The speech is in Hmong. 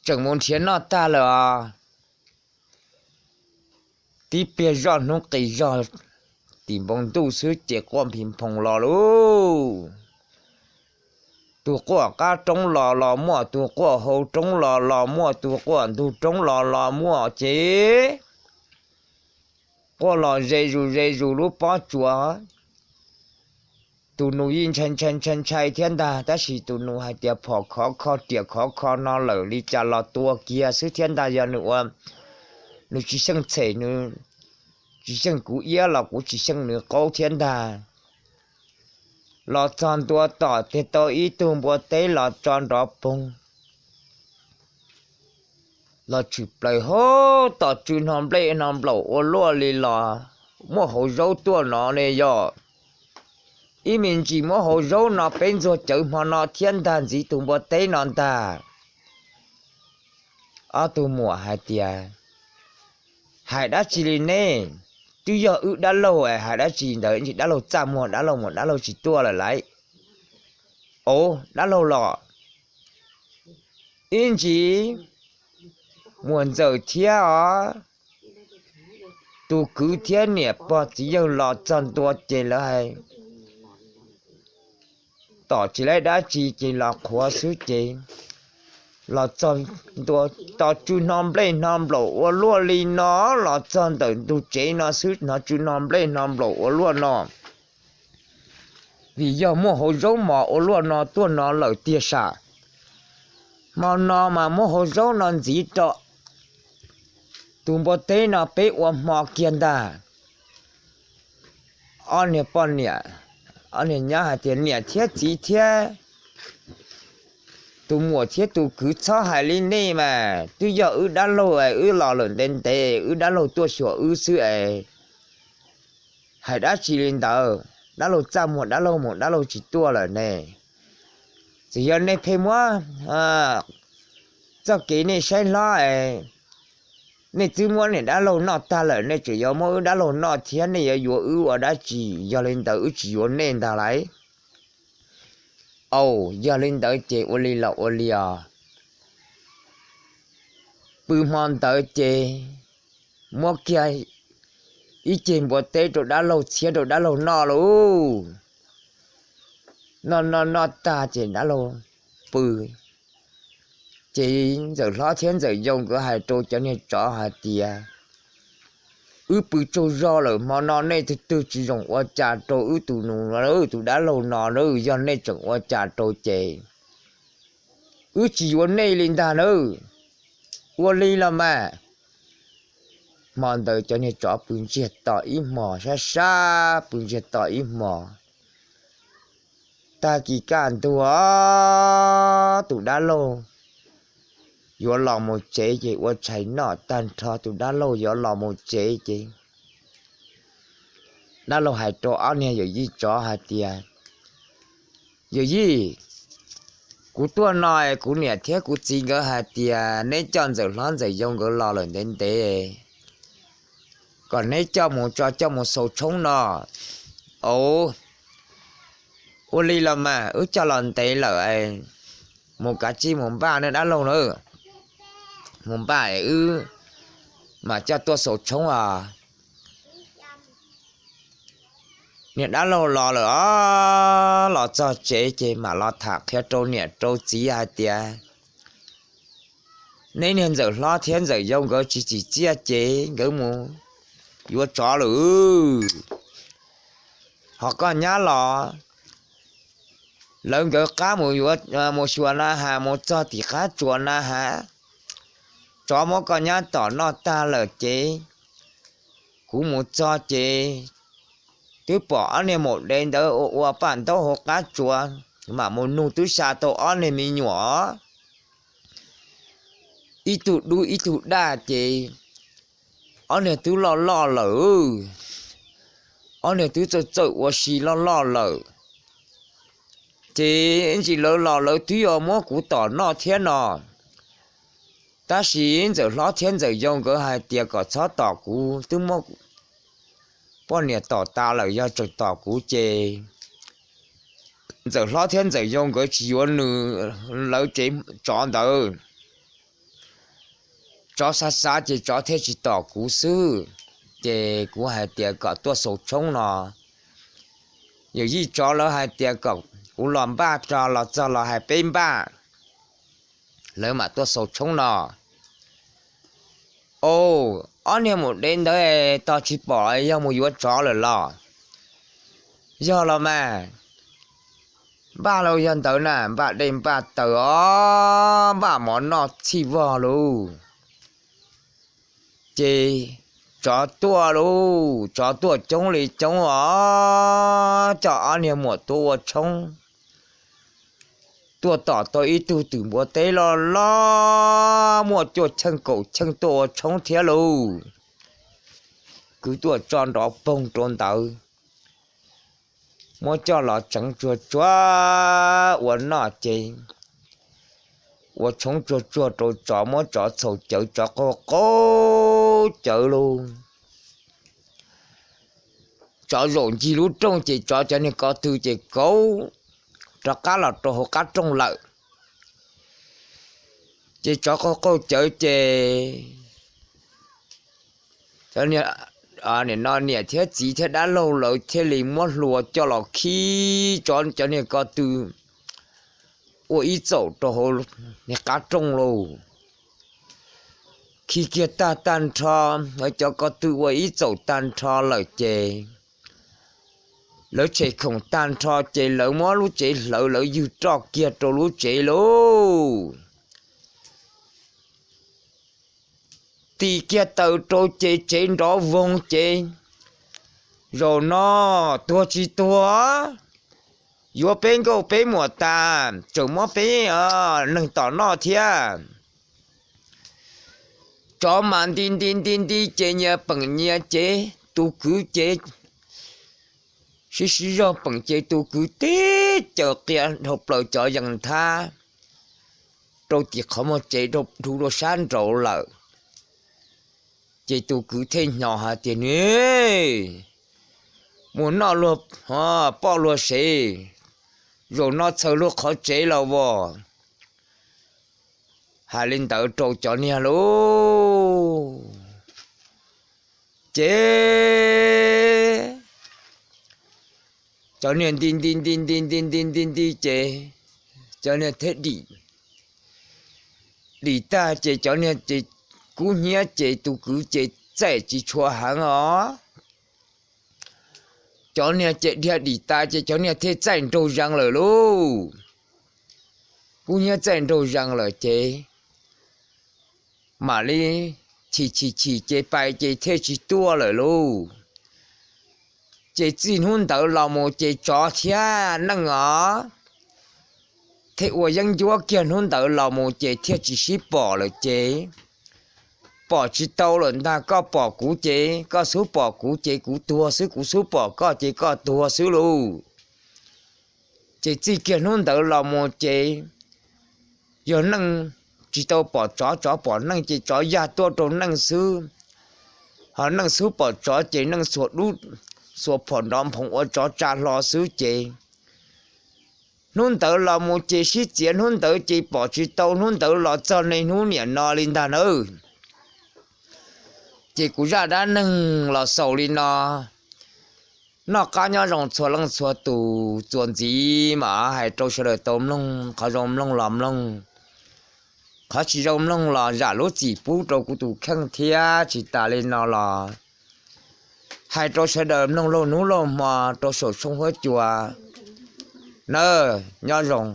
tseem mus nrhiav noj tag lawm os. Tib pliag zoj hnub qis zog tim npoo ntuj xwb ces quaj nphis nphoo los lauj. Tus quaj qab roob los los muaj, tus quaj hauv roob los los muaj, tus quaj ntug roob los los muaj ces quaj los ze zus ze zus lub pob tsuas. Tus nus yeej ntshai ntshai ntshai ntshai thiab ntag, tab sis tus nus hais tias phom khov kho riam khov kho no lawm li cas los tua kiag xwb thiab ntag. Yog nws ua, nws tsis xyeej txhem, nws tsis xyeej kuv iab los kuv tsis xyeej nws qaub thiab ntag. Los txog ntua tom tig tau ib tug npua teb los tso nrov poog los tshwm plaws hauv tom tsw hno nplej hno nplaum ua luaj li los muab hauv zaub tuaj no ne yog. Ib me ntsis muab hauv zaub no peb ntxuag cawv hmo no thiab ntag ntxiv tus npua teb no ntag. Ob tug muam hais tias, hais dab tsi li nej, twb yog wb dab laug es hais dab tsi ntawd, ib ntsis dab laug txaj muag dab laug mus dab laug tsis tuaj lawm lauj. Au, dab laug los, ib ntsis muam ntxawm thiab os, tus kwv thiab niam pog txiv yawg los txog ntua ces lawv hais tom tsis laib dab tsi ces los qhuav xwb ces los txog ntua tom tsw hno nplej hno nplaum ua luaj li no, los txog ntawm ntug tsev no xwb hnov tsw hno nplej hno nplaum ua luaj no. Vim yog muaj hauv zaub mos ua luaj no tuaj no lawm tiag sam. Hmo no mas muab hauv zaub no ntxiv rau tus npua teb no peb ua hmo kiag ntag. Ob niag poj niam, ob niag nyab hais tias niam thiab txiv thiab tus muam thiab tus kwv txhob hais li nej mas, twb yog wb dab laug es wb los lawm ntev ntev, wb dab laug tuaj xyuas wb xwb es hais dab tsi li ntawd, dab laug txaj muag dab laug mus dab laug tsis tuaj lawm ne. Txawm yog nej pheej muab txoj kev nej saib hlob es nej twb muab niam dab laug noj tag lawm, nej tseem yuav muab wb dab laug noj thiab, nej yuav yuav wb ua dab tsi? Yog li ntawd wb tsis yuav nej ntag lauj. Au, yog li ntawd ces ua li los ua li os. Pw hmo ntawd ces muab kiag ib ceg npua teb rau dab laug txhiab rau dab laug noj lauj. Noj noj noj tag ces dab laug pw. Ces ntxawm hlob thiab ntxawm yau nkawd hais rau cov niag tsov hais tias, wb pw tsaug zog lawm, hmo no nej twg twg tsis zoo ua cas rau wb tus nus, tus dab laug no na, yog nej tseem ua cas rau ces wb tsis yuav nej li ntag nawb. Ua li los mas. Hmo ntawd cov niag tsov pw ntsiag to ib hmos, sab sab pw ntsiag to ib hmos. Tag kis kaj ntug, tus dab laug yuav los mus tsev ces ua tshais noj tag nrho, tus dab laug yuav los mus tsev ces dab laug hais rau ob niag yawm yij tsov hais tias, yawm yij, kuv tuaj no es kuv niam thiab kuv txiv nkawd hais tias neb coj ntxawm hlob ntxawm yau nkawd los lawm ntev ntev, kom neb coj mus tso coj mus xaus tshoob no. Au, ua li los mas, wb coj los ntev lawm, mus kav tsij mus npaj nawb dab laug na, mus npaj es wb mam coj tuaj xaus tshoob os. Niag dab laug los lawm os, los txog tsev ces mam los tham qhia rau niam rau txiv hais tias, neb niag ntxawm hlob thiab ntxawm yau nkawd tsis tsim txiaj ces nkawd mus yuav tsov lawm. Ho koj nyab los, lawv nkawd qab mus yuav, mus xyuas na has, mus txog tim qab tsuas na has, tsov muab koj nyab tom noj tag lawm ces kuv mus txog ces twb pom ob niag maum dev ntawd ua ua paj ntaub hauv qab tsuas, mam mus nug twb xa tau ob niag me nyuam ib tug dub ib tug daj ces ob niag twb loj loj lawm, ob niag twb txawj txawj ua si loj loj lawm. Ces ntsis lawv los lawv twb yuav muab kuv tom noj thiab no, tab sis ntxawm hlob thiab ntxawm yau nkawd hais tias kom txhob tom kuv, twb muab poj niam tom tas lawm, yog tseem tom kuv ces ntxawm hlob thiab ntxawm yau nkawd tsis yuav nws, lawv tsev tsov ntawd. tsov xav xav ces tsov thiaj tsis tom kuv xwb. Ces kuv hais tias kom tuaj xaus tshoob no, yawm yij tsov lawv hais tias kom kuv los npaj tso, los txog los hais peb npaj, lawv mam tuaj xaus tshoob no. Au, ob niag mus de ntawd tog tsis pom, yog mus yuav tsov lawm los? Yog los mas. Npaj los yog ntawd na, npaj dej npaj taws os, npaj mov noj txhij vog lauj. Ces tsov tuaj lauj, tsov tuaj coob li coob os, coj ob niag muam tuaj ua tshoob. Tuaj tom tau ib tug twm npua teb loj loj muaj cuaj cheej kaum cheej tuaj ua tshoob thiab lauj. Kwv tuaj tso nrov poog rau ntawd, muab coj los tseev tsuag tsuag ua noj ces ua tshoob tsuag tsuag rau tsov, muab tsov txhaus cawv, tsov qaug qaug cawv lauj. Tsov zaum ncig lub rooj ces tsov cov niag ko tw ces kauv rov qab los rau hauv qab rooj lawm. Ces tsov qaug qaug cawv ces cov niam, no niam thiab txiv thiab dab laug lawv thiaj li muab hlua coj los khi tsov cov niag ko tw ua ib txaum rau hauv niag qab rooj lauj. Khi kiag tag tag nrho, lawv cov ko tw ua ib txaum tag nrho lawm ces lawv tshem khoom tag nrho ces lawv muab lub tsev hlawv, lawv ywg roj kiag rau lub tsev lauj. Tis kiag taws rau ces tsev nrov voog ces, zaum no tuag tsis tuag, yuav peb nkauj peb muam tas tseem muab peb neeg tom noj thiab. Tsov mas nti nti nti nti ces nyias peem nyias ces tus kwv ces sib sib zog peem ces tus kwv tib caws qia dhau plaws cov yees nthab rau tim qhov muag tsev, dhau dua sab nraud lawm. Ces tus kwv thiaj hnyo hais tias, Nws, mus noj luag poj luag sev, zaum no txhaws luag qhov tsev los as. Hais li ntawd rau cov niag lauj, ces cov niag nti nti nti nti nti nti nti nti ces cov niag thiaj dim. Dim tag ces cov niag ces kub hnyiab ces tus kwv ces txaij tsis tshua heev os. Cov niag ces dhia dim tas ces cov niag thiaj txaij nraug zees lawm lauj. Kub hnyiab txaij nraug zees lawm ces mam li chim chim chim ces pais ces thiaj tsis tuaj lawm lauj. Ces txij hnub ntawd los mus ces tsov thiab neej os thiaj ua yeeb ncuab kiag, hnub ntawd los mus ces thiaj tsis sib pom lawm ces pom tsis tau lawm ntag. Koj pom kuv ces koj xub pom kuv ces kuv tuag xwb, kuv xub pom koj ces koj tuag xwb lauj. Ces txij kiag hnub ntawd los mus ces yog neej tsis tau pom tsov, tsov pom neej ces tsov yaj tuaj rau neej xwb, ho neej xub pom tsov ces neej xuas dub xuas phom nrov nphoov ua tsov tsa hlo xwb ces hnub ntawd los mus ces sib txiav, hnub ntawd ces pom tsis tau, hnub ntawd los txog niaj hnub niam no li ntag nawb. Ces kuv zaj dab neeg los xaus li no. Noj qab nyob zoo txhua leej txhua tus, txuas ntxiv mas hais rau sawv daws tau mloog, qhov zoo mloog los mloog, qhov tsis zoo mloog los zam lub txim pub rau kuv tus kheej thiab. Tsis tas li no los hais rau sawv daws mloog laug hnub laug hmo rau saum tshooj huab cua nawb. Nyob zoo.